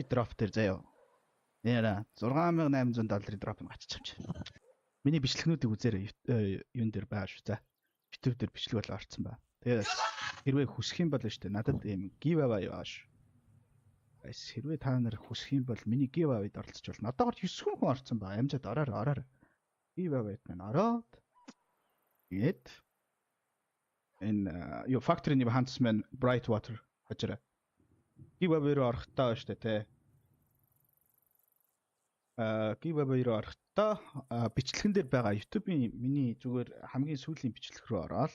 drop дээр заяа. Яра 6800 долларын drop нь гаччих юм чи. Миний бичлэгнүүдийг үзээрэй. Юун дээр байгаа шүү. За. YouTube дээр бичлэг бол орцсон ба. Тэгээд хэрвээ хүсэх юм бол шүү дээ. Надад ийм giveaway байгаа шүү. Guys, хэрвээ та нар хүсэх юм бол миний giveaway-д оролцож болно. Одоогор 9 хүн орцсон ба. Амжаад ороорой, ороорой. Giveaway-д маань ороод тэгээд энэ юу Factory New Huntsman Brightwater хажаарай. Giveaway руу орохдоо шүү дээ, тэ. Giveaway руу орохдоо бичлэгэн дээр байгаа YouTube-ийн миний зүгээр хамгийн сүүлийн бичлэг рүү ороод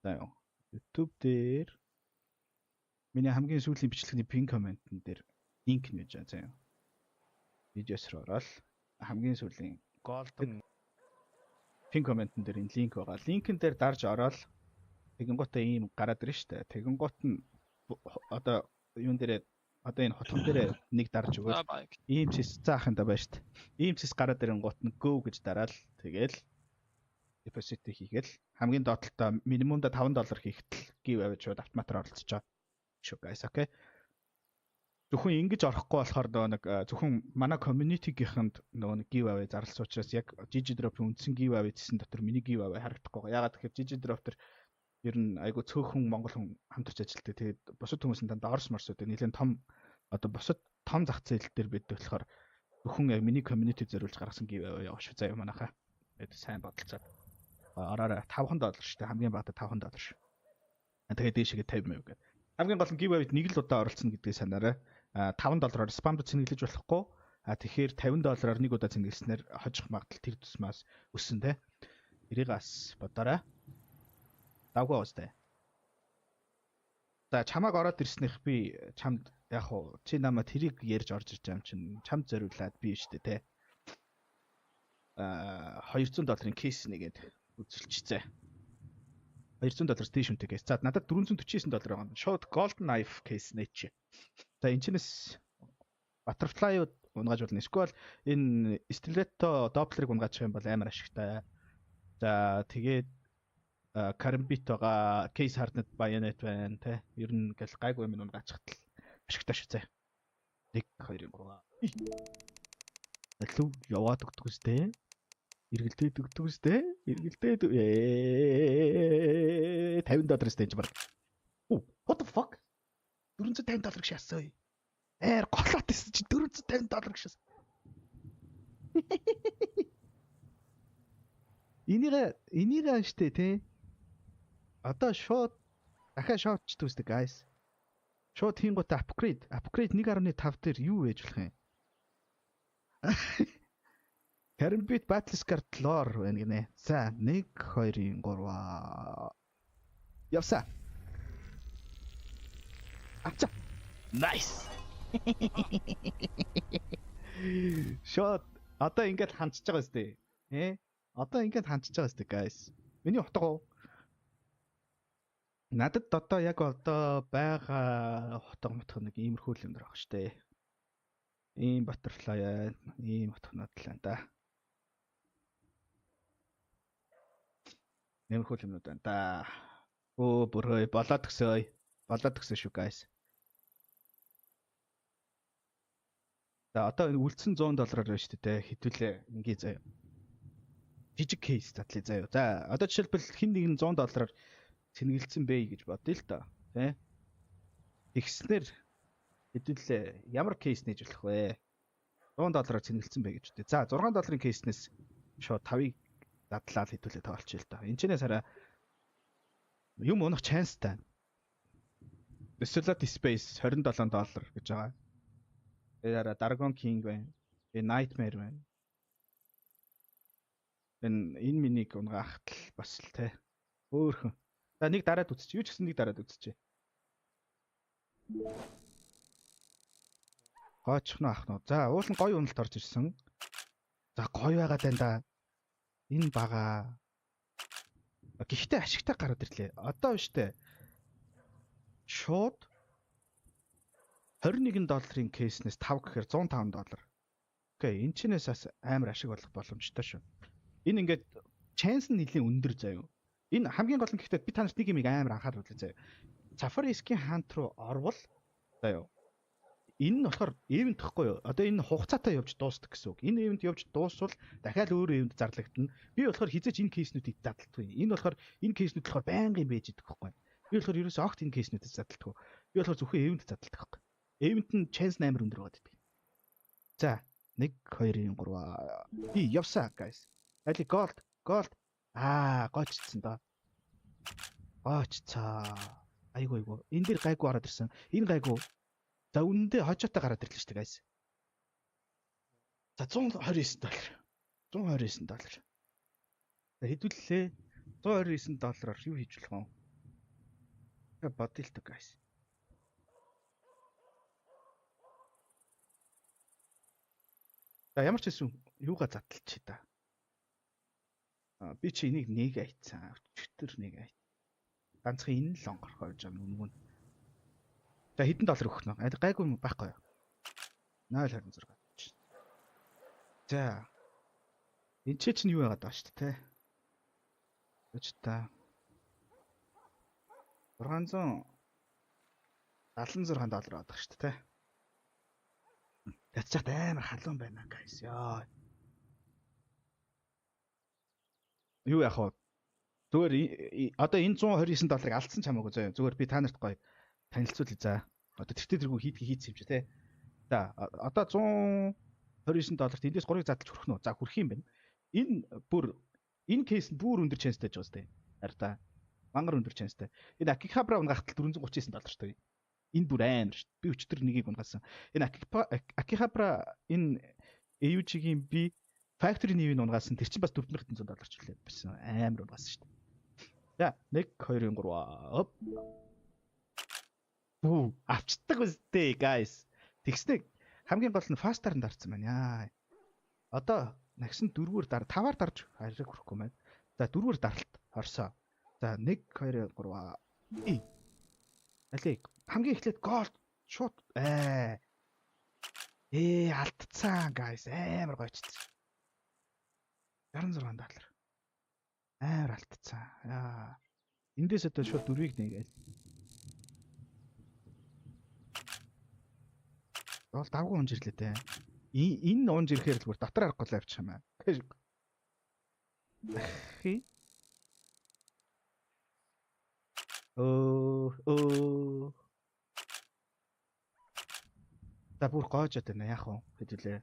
за юу. YouTube дээр миний хамгийн сүүлийн бичлэгний pin comment-н дээр линк нь байж байгаа заа юу. Видеос руу ороод хамгийн сүүлийн Golden pin comment-н дээр энэ линк байгаа. Линкэн дээр дарж ороод тэгэнгүүтээ ийм гараад ирнэ штэ. Тэгэнгүүт нь одоо юун дээрээ одоо энэ хотгон дээрээ нэг дарж өгөөд ийм цэс заахын да байна штэ. Ийм цэс гараад ирэнгуут нь go гэж дараал тэгэл депозит хийгээл хамгийн доотлолтоо минимумда $5 хийхдээ give авч шууд автоматар оролцож байгаа шүү guys, okay. Зөвхөн ингэж орохгүй болохоор нөгөө нэг зөвхөн манай community-гийнхэнд нөгөө нэг give away зарласан учраас яг GG Drop-ийн үндсэн give away гэсэн дотор миний give away харагдахгүй байгаа. Ягаад гэхээр GG Drop дээр ер нь айгу цөөхөн монгол хүн хамтарч ажилладаг. Тэгээд бусад хүмүүс нь дандаа орс морс гэдэг нэлээд том одоо бусад том зах зээл дээр бид болохоор зөвхөн яг миний community зориулж гаргасан give away яваа шүү. За манайхаа. Тэгээд сайн бодолцоод ороорой $5 шүү дээ. Хамгийн багадаа $5 шүү. Тэгээд дээшээгээ 50,000 гэдэг. Хамгийн гол нь giveaway-д нэг л удаа оролцсон гэдгийг санаарай. $5-аар спамд цэнэглэж болохгүй. Тэгэхээр $50-аар нэг удаа цэнэглэснээр хожих магадлал тэр тусмаас өссөн те. Тэрийг бас бодоорой. Давгүй уустай. За чамааг ороод ирснийх би чамд яг уу чи намаа тэрийг ярьж орж ирж байгаа юм чинь чамд зориулаад би штэ те. $200-ын кейс нэгээд үзэлчцээ. $200 дээш үнэтэй кейс. За надад $449 байгаа. Шууд Golden Knife кейс нээч. За энэ чинээс Butterfly-ууд унгааж болно. Эсвэл энэ Stiletto Doppler-ыг унгаачих юм бол амар ашигтай. За тэгээд Karambit байгаа, Case Hardened Bayonet байна те. Ер нь ингээл гайгүй юм унгаачихт л ашигтай шүү зэ. 1 2 3. Илүү яваад өгдөг үстэй. Эргэлдээд өгдөг үстэй. Эргэлдээд $50 сте энэ баг. What the fuck? $450 гэж шаасан. Ээр голоод исэн чи $450 гэж шаасан. Энийг штэ тий. Одоо шууд дахиад шоудчдаг үстэй guys. Шууд хийнгүүтээ upgrade 1.5 дээр юу байж болох юм? Karambit Battlescar Lore байна гинэ. За 1 2 3. Явса. Авча. Nice. Шууд одоо ингээд хандчихж байгаа үстэй. Э? Одоо ингээд хандчихж байгаа үстэй guys. Миний утга уу? Надад одоо яг одоо байгаа утга мутга нэг иймэрхүү юм дэр баг штэ. Ийм butterfly, ийм утганууд л байна да. Нэмэрхүү юмнууд байна да. Өө бүрөө болоод өгсөй. Болоод өгсөн шүү guys. За одоо энэ үлдсэн $100 байна шүү дээ. Хэдүүлээ ингээ заяа. Жижиг кейс задлаа заяа. За одоо жишээлбэл хэн нэгэн $100 цэнгэлцсэн бэ гэж бодъё л доо. Тэ? Тэгснээр хэдүүлээ ямар кейс нээж болох вэ? $100 цэнгэлцсэн бэ гэж бодъё. За $6 кейснээс шууд 5-ыг задлаад хэдүүлээ тоолчих л доо. Энд чинээс хараа юм унах чанстай. Desolate Space $27 гэж байгаа. Тэгээ хараа Dragon King байна. Тэгээ Nightmare байна. Энэ минийг унгаахт л бас л те. Хөөхөн. За нэг дараад үзчих. Юу ч гэсэн нэг дараад үзчихье. Гойчих нь ах нь. За уул нь гоё уналт орж ирсэн. За гоё байгаад байна да. Энэ бага. Гэхдээ ашигтай гараад ирлээ. Одоо биш үү? Шууд $21 кейснээс 5 гэхээр $105. Окей, энэ чинээс бас амар ашиг болох боломжтой шүү. Энэ ингээд chance нь нэлийн өндөр заяа. Энэ хамгийн гол нь гэхдээ би танарт нэг юм амар анхааруулъя заяа. Safari Skin Hunt руу орвол заяа. Энэ нь болохоор event гэхгүй юу? Одоо энэ хугацаатай явж дуустдаг гэсэн үг. Энэ event явж дуусвал дахиад өөр event зарлагдана. Би болохоор хизээч энэ case нүүдийг задалдаггүй. Энэ болохоор энэ case нүүд болохоор байнгын байж идэх байхгүй. Би болохоор ерөөсөө огт энэ case нүүдэд задалдаггүй. Би болохоор зөвхөн event задалдаг байхгүй. Event нь chance амар өндөр байгаад байдаг. За 1 2 3 би явсаа guys. Али gold gold аа гоочцсон доо. Гоочцаа. Айгу айгу. Энэ дэр гайгүй ороод ирсэн. Энэ гайгүй. За үнэндээ хожоотой гараад ирлээ шүү дээ guys. За 129 доллар. 129 доллар. За хэдүүллээ. 129 доллараар юу хийж болох вэ? Бодъё л доо guys. За ямар ч байсан юугаа задлчих та. А би чи энийг нэг айцсан. Өчтөр нэг айц. Ганцхан энэ л онгорхоо гэж байгаа юм. За хэдэн доллар өгөх нь? Гайгүй юм байхгүй юу? 0.26. За. Энд чи чинь юу яагаад байгаа шүү дээ, тэ? Өч та. 676 доллар авдаг шүү дээ, тэ? Ятчаад амар халуун байна guys. Яа. Юу яах вэ? Зүгээр одоо энэ 129 долларыг алдсан ч хамаагүй заяа. Зүгээр би та нарт гоё танилцуулъя за. Одоо тэртээ тэргүй хийдгийг хийцсэн юм чи те. За одоо 129 долларт эндээс 3-ыг задлж хүрэх нь үү? За хүрэх юм байна. Энэ бүр энэ case нь бүр өндөр chance тэй байж байгаа сте. Харин та мангар өндөр chance тэй. Энэ Akihabara унгахтал 439 доллар шүү дээ. Энэ бүр амар шүү. Би өчтөр нэгийг унгаасан. Энэ Akihabara энэ AUG-ийн би Factory New-ийг унгаасан. Тэр чинь бас 4700 доллар ч үлээ байсан. Амар унгаасан шүү дээ. За 1 2 3 оп. Бүү авчдаг үстэй guys. Тэгснэ хамгийн гол нь fast аар нь дарсан байна. Яа. Одоо нагсан 4-ээр дар 5-аар дарж хариг хүрэхгүй байна. За 4-ээр даралт орсоо. За 1 2 3. Алиг хамгийн эхлээд gold шууд ээ алдцсан guys. Амар гоочсон. 66 доллар. Амар алдцсан. Яа. Эндээс одоо шууд 4-ийг нэгээл. Бол давгүй унж ирлээ те. Энэ унж ирэхээр л бүр дотор аргагүй л авчих юм аа. Ахи. Өө. За бүр гоожод байна. Яах вэ? Хэдүүлээ.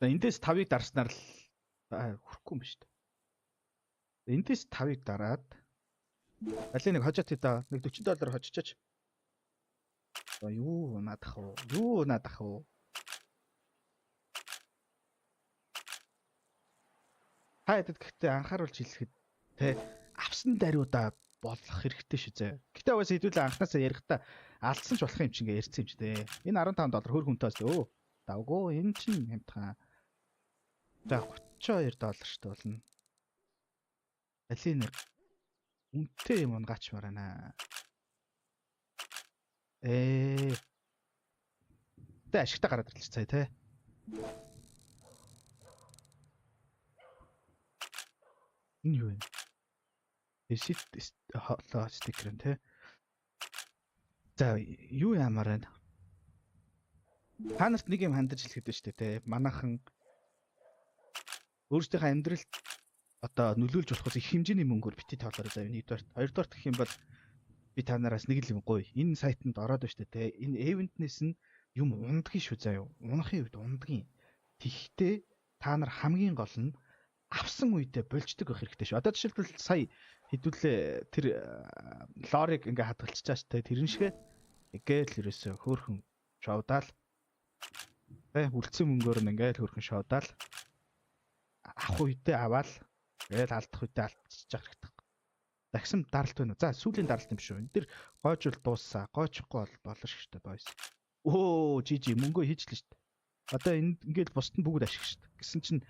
За эндээс 5-ыг дарснаар л хүрэхгүй юм шүү дээ. Эндээс 5-ыг дараад алин нэг хожоод та нэг 40 доллар хожичооч. За юу наадах вэ? Юу наадах вэ? Та хэдэд гэхдээ анхааруулж хэлэхэд те авсан даруйдаа болох хэрэгтэй шүү зэ. Гэтэ угаасаа хэдүүлээ анхнаасаа ярихдаа алдсан ч болох юм чи ингээ ярьсан юм чи те. Энэ 15 доллар хөр хүнтээс өө. Давгүй энэ чинь хямдхан. За 32 доллар шүү дээ болно. Алин нэг үнэтэй юм унгаачмаар байна. Тэ ашигтай гараад ирлээ цаа те. Энэ юу вэ? Эсит хоолой стикер нь те. За юу яамаар байна? Та нарт нэг юм хандаж хэлэхэд байна шүү дээ те. Манайхан өөрсдийнхээ амьдралд одоо нөлөөлж болохоос их хэмжээний мөнгөөр бити тоолоорой заа. Нэгдүгээр, хоёрдугаар гэх юм бол би та нараас нэг л юм гоё. Энэ сайтанд ороод байна шүү дээ те. Энэ event-нээс нь юм ундгийн шүү заа юу. Унахын үед ундгийн. Тэгхдээ та нар хамгийн гол нь авсан үедээ болждаг байх хэрэгтэй шүү. Одоо жишээлбэл сая хэдүүлээ тэр лорыг ингээ хадгалчихаа шүү те. Тэрэн шигэ ингээл ерөөсөө хөөхөн шовдаал. Тэ үлдсэн мөнгөөр нь ингээл хөөхөн шовдаал. Авах үедээ аваал. Ингээл алдах үедээ алдчихж хэрэгтэй. Дахсан даралт байна уу? За сүүлийн даралт юм шүү. Энэ дэр гоожвол дууссаа. Гоочихгүй бол болно шүү дээ boys. Өө жижи мөнгөө хийжлээ шүү дээ. Одоо энэ ингээл бусд нь бүгд ашиг шүү дээ. Гэсэн чинь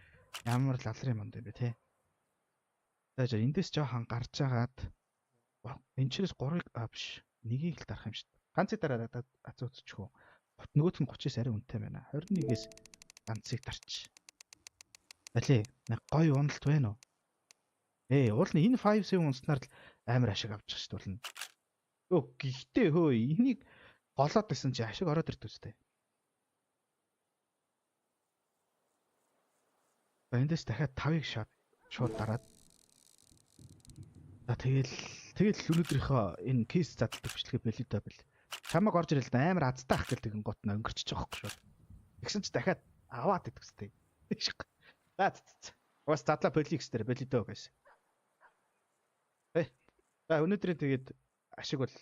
ямар лалрын юм бэ те. За эндээс жоохон гарч агаад энэ чирээс 3-ыг биш. 1-ийг л дарах юм шүү дээ. Ганцыг дараад азууцчихв. Нөгөөх нь 39 арай үнэтэй байна. 21-ээс ганцыг дарч. Алей нэг гоё уналт байна уу? Уул нь энэ 57 унснаар л амар ашиг авчих шүү дээ. Өө гэхдээ хөө энийг Голоод байсан чи ашиг ороод ирд үстэй. За эндээс дахиад 5-ыг шууд дараад. За тэгэл өнөөдрийнхөө энэ кейс задалдаг бичлэгээ болидо бил. Чамаг орж ирэл амар азтай ах гэл тэгэн гот нь өнгөрчиж байгаа хөөх шууд. Тэгсэн чи дахиад аваад идэх үстэй. За за. Угаас задлаа боликс дээр болидо гэсэн. За өнөөдрийн тэгээд ашиг бол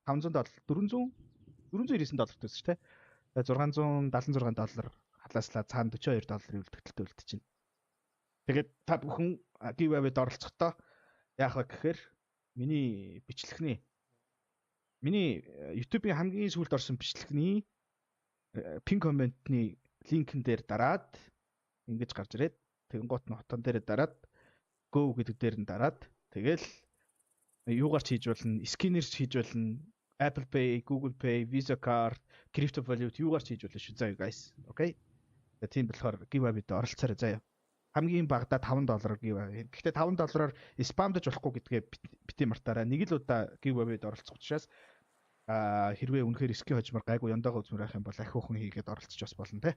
500 доллар 499 доллар төсөж тэ. 676 доллар халааслаа цаана 42 долларын үлдэгдэлтэй үлдчихэв. Тэгээд та бүхэн giveaway-д оролцохдоо яах вэ гэхээр миний бичлэгний миний YouTube-ийн хамгийн сүүлд орсон бичлэгний pin comment-ний линкэн дээр дараад ингэж гарч ирээд тэгэнгუут нь хотон дээр дараад go гэдэг дээр нь дараад тэгэл юугаар ч хийж болно, скинер ч хийж болно, Apple Pay, Google Pay, Visa Card, crypto valut юугаар ч хийж болно шүү заяа guys. Okay. Тийм болохоор giveaway-д оролцоорой заяа. Хамгийн багадаа 5 доллараар giveaway. Гэхдээ 5 доллараар спамдаж болохгүй гэдгээ бити мартаарай. Нэг л удаа giveaway-д оролцох учраас хэрвээ үнэхээр скин хожмор гайгүй яндаагаа үзмээр байх юм бол ахиухан хийгээд оролцож бас болно те.